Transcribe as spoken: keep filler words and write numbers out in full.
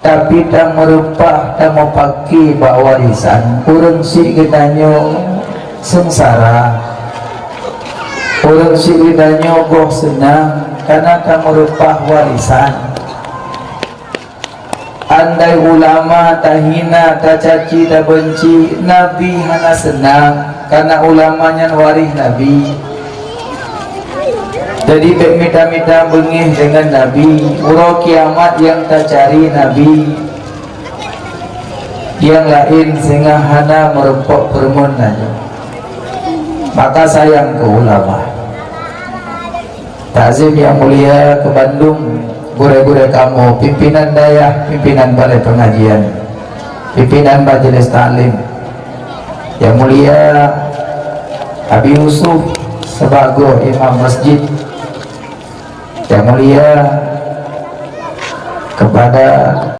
Tapi tameureupah tameupaké bak warisan, ureuëng syiek geutanyoe seungsara. Ureuëng syiek geutanyoe goh seunang, kareuna tameureupah warisan. Andai ulama tahina, tacaci, tabeunci, Nabi hana seunang, kareuna ulama nyan waréh Nabi. Jadi bék mita-mita beungéh deungon Nabi. Uroe kiamat nyang tacari Nabi, nyang laén singoh hana meurumpok peureumeun tanyoe. Maka sayang keu ulama. Takzim nyang mulia keu bandum gurée-gurée kamoe, pimpinan dayah, pimpinan balai pengajian, pimpinan majelis taklim. Nyang mulia Abi Yusuf sebagai imam masjid. Nyang mulia kepada